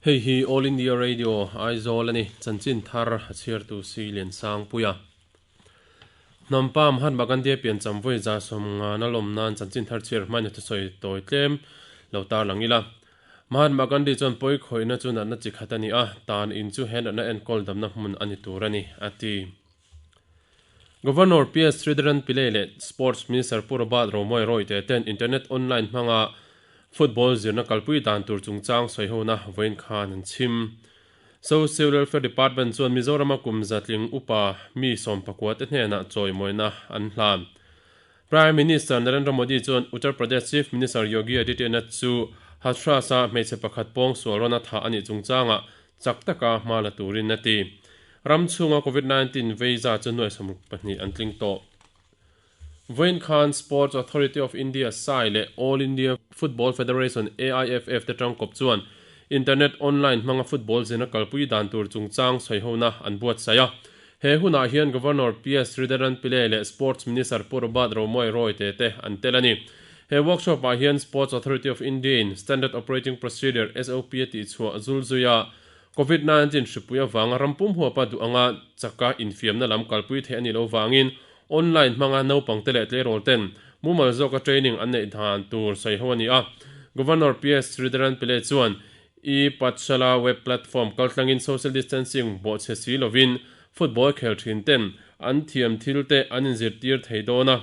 Hei hi All India Radio, Aizawl a ni. Chanchin thar a chhiartu si Liansangpuia. Hnampa Mahatma Gandhi a piancham vawi 150 lawm nan chanchin thar chhiar hmain a thusawi tawi tlem lo tarlang ila. Mahatma Gandhi chuan pawi khawihna chu natna chi khat a ni a, tan in chu he natna enkawl damna hmun a ni tur a ni, a ti. Governor PS Sridharan Pillai leh Sports Minister Pu Robert Romawia Royte ten Internet online hmanga football zirna kalpui dan tur chungchang sawihona vawiin khan an chhim. Social Welfare Department chuan Mizorama kum zatling upa mi 14 te hnenah chawimawina an hlan. Prime Minister Narendra Modi chuan Uttar Pradesh Chief Minister Yogi Adityanath chu Hathras-a hmeichhe pakhat pawng sual rawn a thah a nih chungchangah chak taka hma la turin a ti. Ram chhunga Covid 19 vei za chu nuai 62 an tling tawh. Vawiin khan Sports Authority of India, sai, leh All India Football Federation, AIFF, te tangkawp chuan Internet online hmanga football zirna kalpui dan tur chungchang sawihona an buatsaih a. He hunah hian Governor PS Sridharan Pillai leh Sports Minister Pu Robert Romawia Royte te an tel a ni. He workshop ah hian Sports Authority of India in Standard Operating Procedure, SOP, a tihchhuah zul zui a, Covid 19 hripui avanga ram pum huapa duh anga chaka infiamna lam kalpui theih a nih loh vangin online hmanga naupangte leh tleirawl ten mumal zawka training an neih dan tur sawi ho a ni a. Governor PS Sridharan Pillai chuan e-Pathshala web platform kaltlangin social distancing bawhchhe si lovin football khel thin ten an thiam thil te an inzirtir thei dawn a,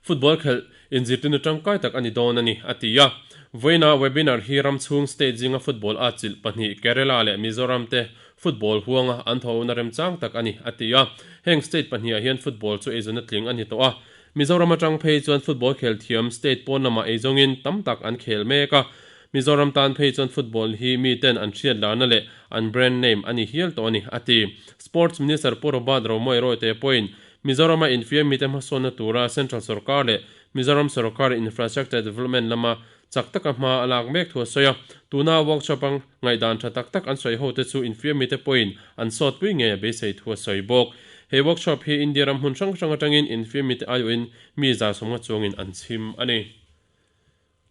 football khelh inzirtirna tangkai tak a ni dawn a ni, a ti a. Vawiina webinar hi ram chhung state zinga football a chilh pahnih Kerala leh Mizoram te football huanga an thawhna remchang tak a ni, a ti a. Heng state pahniha hian football chu eizawnna tling a ni tawh a. Mizoram atang phei chuan football khel thiam state pawn lamah eizawngin tam tak an khel mek a. Mizoram tan phei chuan football hi mi ten an hriat larna leh an brand name a ni hial tawh a ni, a ti. Sports Minister Pu Robert Romawia Royte pawhin Mizorama infiam mite hmasawnna tura Central sorkar leh Mizoram sorkar infrastructure development lama chak taka hma a lak mek thu a sawi a. Tuna workshop-a ngaihdan tha tak tak an sawi hote chu infiam mite pawhin an sawtpui ngei a beisei thu a sawi bawk. He workshop hi India ram hmun hrang hrang atangin infiam mite aiawhin mi 150 chuangin an chhim a ni.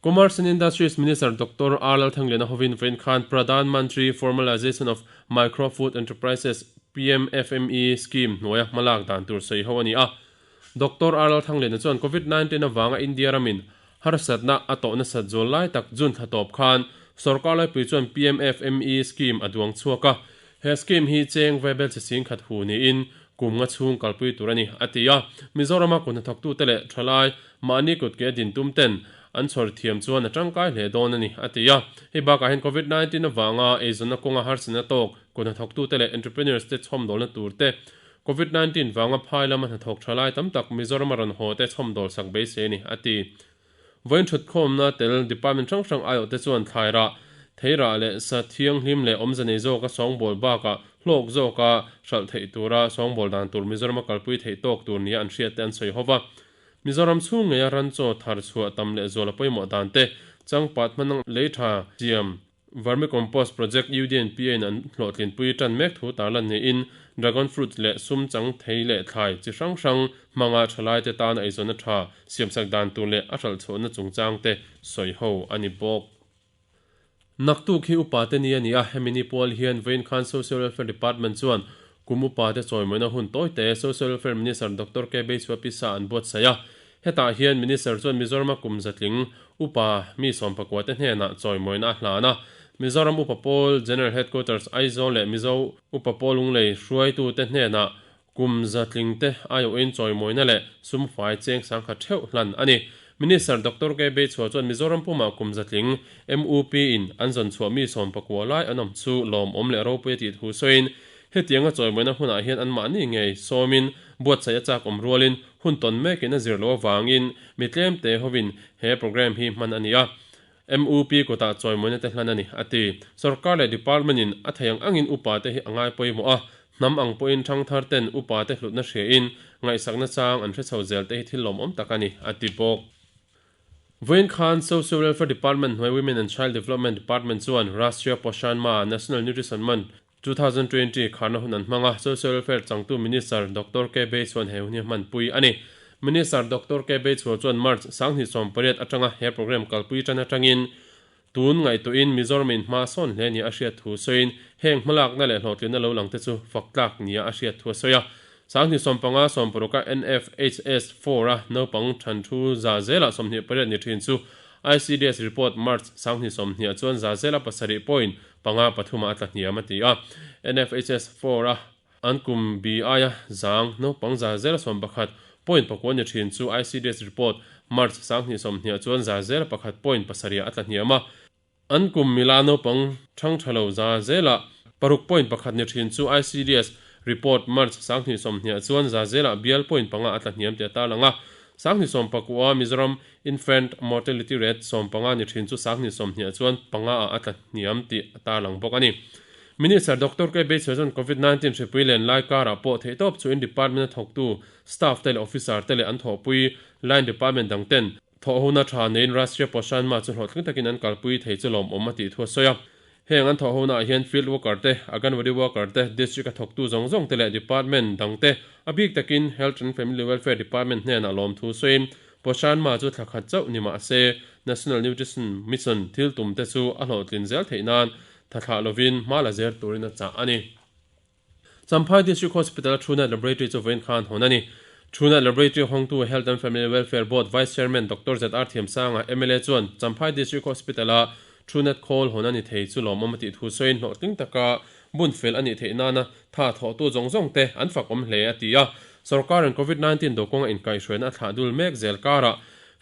Commerce and Industries Minister Doctor R Lalthangliana hovin vawiin khan Pradhan Mantri Formalization of Micro Food Enterprises, PMFME, scheme hnuaia hmalak dan tur sawi ho a ni a. Doctor R Lalthangliana chuan Covid 19 avanga India ramin harsatna a tawh nasat zual lai tak June thla tawp khan sorkar laipui chuan PMFME scheme a duang chhuak a. He scheme hi cheng vaibel chi sing khat hu niin kum nga chhung kalpui tur a ni, a ti a. Mizorama kut hnathawktute leh thalai mahni kut ke din tum ten an chhawr thiam chuan a tangkai hle dawn a ni, a ti a. Hei bakah hian Covid 19 avanga eizawnna kawnga harsatna tawk kut hnathawktute leh entrepreneurs te chhawmdawlna tur te, Covid 19 vanga phai lama hnathawk thalai tam tak Mizorama rawn haw te chhawmdawl sak beisei a ni, a ti. Vawiin thutkhawmna tel department hrang hrang aiawhte chuan thlairah, theirah leh sa thianghlim leh awmze nei zawka sawngbawl bakah hlawk zawka hralh theih tura sawngbawl dan tur Mizorama kalpui theih tawk tur nia an hriatte an sawi hova. Mizoram chhung ngeia ranchaw thar chhuah tam leh zual a pawimawh dante changpat hmanang lei tha siam Vermicompost Project UDNPA in an hlawhtlinpui tan mek thu tarlan niin Dragon Fruit leh sum chang thei leh thlai chi hrang hrang hmanga thalaite tan eizawnna tha siamsak dan tur leh a hralhchhuahna chungchang te sawi ho a ni bawk. Naktuk hi upa te ni a ni a, hemi ni pual hian vawiin khan Social Welfare Department chuan kum upa te chawimawina hun tawite Social Welfare Minister Doctor K Beisuapisa an buatsaih a, Hetah hian Minister chuan Mizorama kum zatling upa mi 14 te hnenah chawimawina a hlan a. Mizoram Upa Pawl General Headquarters Aizawl leh Mizo Upa Pawl Lunglei hruaitute hnenah kum zatling te aiawhin chawimawina leh sumfai cheng sangkhat theuh hlan a ni. Minister Doctor K Beichhua chuan Mizoram pumah kum zatling MUP in an zawn chhuah mi 19 lai an awm chu lawmawm leh ropui a tih thu sawiin hetianga chawimawina hunah hian anmahni ngei sawmin buatsaih a chak awm rualin Hun tawn mekin a zir loh avangin mi tlemte hovin he programme hi hman a ni a, MUP kutah chawimawina te hlan a ni, a ti. Sorkar leh department in a thei ang angin upa te hi a ngai pawimawh a, hnam ang pawhin thangthar ten upa te hlutna hriain ngaihsakna chang an hre chho zel te hi thil lawmawm tak a ni, a ti bawk. Vawiin khan Social Welfare Department hnuai Women and Child Development Department chuan Rashtriya Poshan Maah, National Nutrition Month, 2020 kharna hun an hmang a, Social Welfare changtu Minister Doctor K Bei chuan he hun hi a hmanpui a ni. Minister Doctor K Bei chhuah chuan March 2018 atanga he programme kalpui tan atangin Tun ngaihtuahin Mizoram in hma sawn hle nia a hriat thu sawiin heng hmalakna leh hlawhtlinna lo lang te chu fak tlak nia a hriat thu a sawi a. Sanghnih sawmpanga sawmparuka NFHS four a naupang than thu za zela 28 ni thin chu ICDS report March sanghnih sawmhniah chuan za zela pasarih point panga pathumah a tla hniam a ti a. NFHS four a An kum bi aia zang naupang za zela 11 point pakua ni thin chu ICDS report March 2020 chuan za zela pakhat point pasarih a tla hniam a. An kum mila naupang thang tha lo za zela paruk point pakhat ni thin chu ICDS report March 2020 chuan za zela bial point panga a tla hniam tih a tarlang a. 2019 Mizoram Infant Mortality Rate 15 ni thin chu 2020 chuan panga ah a tla hniam tih a tarlang bawk a ni. Minister Doctor K Beiser chuan Covid 19 hripui len lai karah pawh theihtawp chuhin department a thawktu staff te leh officer te leh an thawhpui line department dang ten thawhhona tha neiin Rashtriya Poshan Maah chu hlawhtling takin an kalpui thei chu lawmawm a tih thu a sawi a. Heng an thawhhona ah hian field worker te, Anganwadi worker te, district a thawktu zawng zawng te leh department dang te a bik takin Health and Family Welfare Department hnenah lawmthu sawiin Poshan Maah chu thla khat chauh ni mah se National Nutrition Mission thil tum te chu a hlawhtlin zel theih nan Tha thlah lovin hma la zer turin a chah a ni. Champhai District Hospital-a Truenat Laboratory chu vawiin khan hawn a ni. Truenat Laboratory hawngtu Health and Family Welfare Board Vice Chairman Doctor ZR Thiamsanga, mla chuan Champhai District Hospital-a Truenat khawl hawn a ni thei chu lawmawm a tih thu sawiin hlawhtling taka bun fel a nih theih nana tha thawhtu zawng zawng te an fak awm hle a ti a. Sorkarin Covid 19 dokawnga inkaihhruaina a thlah dul mek zel karah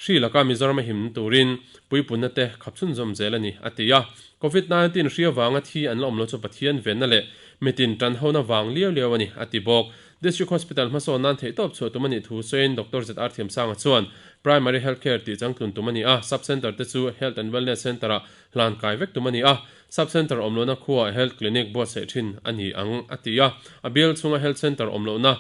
Hri laka Mizoram a himna turin puipunna te khap chhunzawm zel a ni, a ti a. Covid 19 hri avanga thi an la awm lo chu Pathian venna leh mitin tan hona vang liau liau a ni, a ti bawk. District Hospital hmasawn nan theihtawp chhuah tum a nih thu sawiin Doctor ZR Thiamsanga chuan Primary Health Care tih changtlun tum a ni a, Sub Centre te chu Health and Wellness Centre-ah hlan kai vek tum a ni a, Sub Centre awm lohna khuaah Health Clinic buatsaih thin a ni ang, a ti a. A bial chhunga Health Centre awm lohna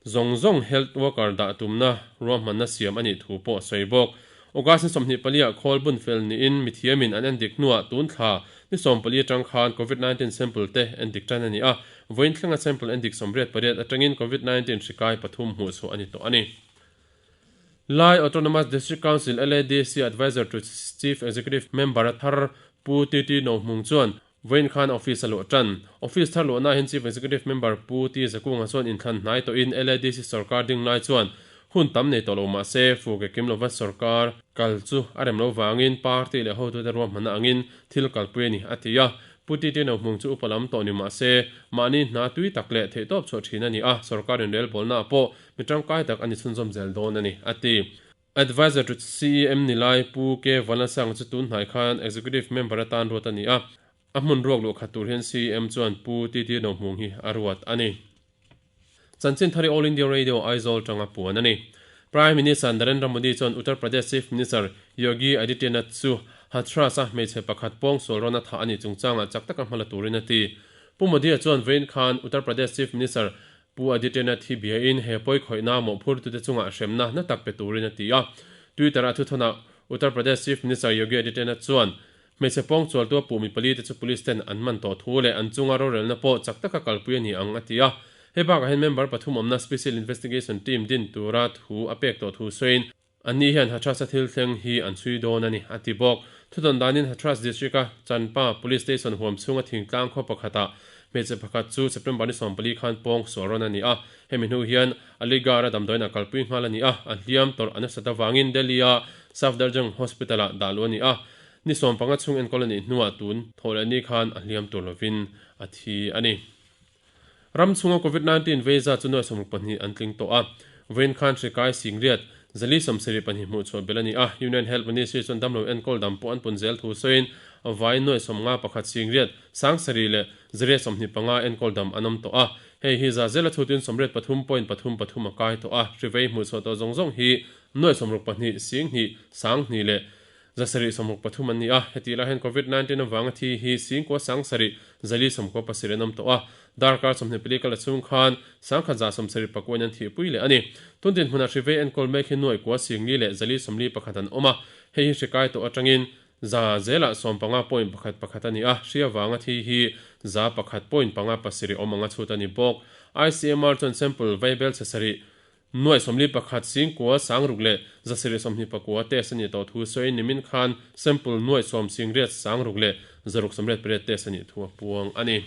Zawng zawng health worker dah tumna ruahmanna siam a nih thu pawh a sawi bawk. August ni 24 ah khawl bun fel niin mithiamin an endik hnuah tun thla ni 14 atang khan Covid 19 sample te endik tan a ni a, vawiin thlenga sample endik 88 atangin Covid 19 hri kai pathum hmuh chhuah a ni tawh a ni. Lai Autonomous District Council, LADC, Adviser to Chief Executive Member a thar Pu TT Nohmung chuan Vawiin khan office a luah tan. Office thar luahna hian Chief Executive Member Pu T Zakunga chuan inthlan hnai tawhin LADC sorkar ding lai chuan hun tam nei tawh lo mah se fu ke kim lova sorkar kal chu a rem lo vangin party leh hotute ruahmanna angin thil kalpui a ni a ti a. Pu T T Nohmung chu upa lam tawh ni mah se mahni hna tui tak leh theihtawp chhuah thin a ni a, sorkar inrelbawlnaah pawh mi tangkai tak a ni chhunzawm zel dawn a ni a ti. Adviser to CEM ni lai Pu K Vanlasanga chu tun hnai khan Executive Member atan ruat a ni a, a hmun ruak luh khat tur hian CEM chuan Pu TT Nohmung hi a ruat a ni. Chanchin Thari All India Radio Aizawl tanga puan a ni. Prime Minister Narendra Modi chuan Uttar Pradesh Chief Minister Yogi Adityanath chu Hathras-a hmeichhe pakhat pawngsual rawn a thah a nih chungchangah chak taka hmala turin a ti. Pu Modi-a chuan vawiin khan Uttar Pradesh Chief Minister Pu Adityanath hi biain he pawi khawihna mawhphurtute chungah hremna na tak pe turin a ti a. Twitter-a thuthawnah Uttar Pradesh Chief Minister Yogi Adityanath chuan hmeichhe pawng chualtu a puh mi pali te chu police ten an man tawh thu leh an chunga rorelna pawh chak taka kalpui a ni ang a ti a. Hei bakah hian member pathum awmna Special Investigation Team din tura thu a pek tawh thu sawiin, Anni hian Hathras-a thil thleng hi an chhui dawn a ni, a ti bawk. Thudawn danin Hathras District-a Chanpa Police Station huam chhunga thingtlang khaw pakhatah hmeichhe pakhat chu September ni 14 khan pawng sual rawn a ni a. Hemi hnu hian Aligarh-a damdawiin a kalpui nghal a ni a, a hliam tawrh a nasat avangin Delhi-a Safdarjung Hospital-ah dah luh a ni a. Ni 15 chhung enkawl a nih hnuah tun thawh leh ni khan a hliam tur lovin a thi a ni. Ram chhunga Covid 19 vei zat chu nuai 62 an tling tawh a, vawiin khan hri kai singriat 472 hmuh chhuah belh a ni a. Union Health Ministry chuan damlo enkawl dam pawh an pun zel thu sawiin vai nuai 51 singriat 7825 enkawl dam an awm tawh a. Hei hi za zela chhutin 83.33 a kai tawh a, hri vei hmuh chhuah tawh zawng zawng hi nuai 62 singhnih 10 leh 763 an ni a, hetih lai hian Covid 19 avanga thi hi singkua 7 497 an awm tawh a, darkar 24 kal a chhung khan 1179 in an thihpui leh a ni. Tun dinhmunah hri vei enkawl mek hi nuai kua 4 leh 441 an awm a, hei hi hri kai tawh atangin za zelah 15 point pakhat pakhat a ni a, hri avanga thi hi za pakhat point panga pasarih awm anga chhut a ni bawk. ICMR chuan sample vaibel chhe sarih. Nuai 41 singkua sangruk leh 729 test a nih tawh thu sawiin nimin khan sample nuai sawm singriat sangruk leh 688 test a nih thu a puang a ni.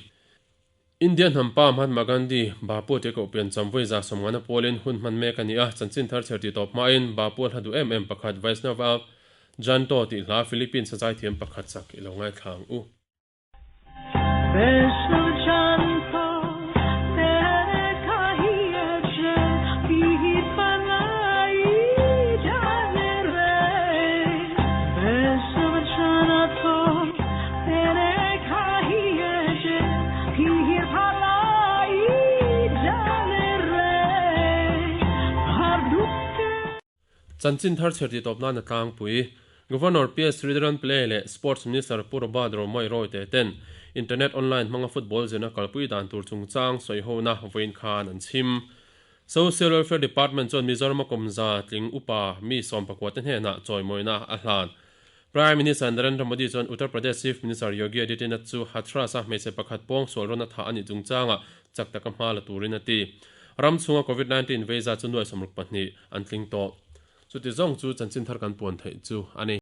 India hnampa Mahatma Gandhi, Bapu tia koh pian chamvui 150 pawlin hun hman mek a ni a, chanchin thar chher tih tawp hmain Bapu a hla duh em em pakhat Vaishnava Janto tih hla Philippines a zaithiam pakhat sak i lo ngaithla ang u. Chanchin thar chher tih tawp nan a tlangpui. Governor PS Sridharan Pillai leh Sports Minister Pu Robert Romawia Royte ten Internet online hmanga football zirna kalpui dan tur chungchang sawihona vawiin khan an chhim. Social Welfare Department chuan Mizoram-a kawmza tling upa mi sawmpakua te hnenah chawimawina a hlan. Prime Minister Narendra Modi chuan Uttar Pradesh Chief Minister Yogi Adityanath chu Hathras-a hmeichhe pakhat pawng sual rawn a thah a nih chungchangah chak taka hma la turin a ti. Ram chhunga Covid 19 vei zat chu nuai 62 an tling tawh. Chuti zawng chu chanchin thar kan puan theih chu a ni.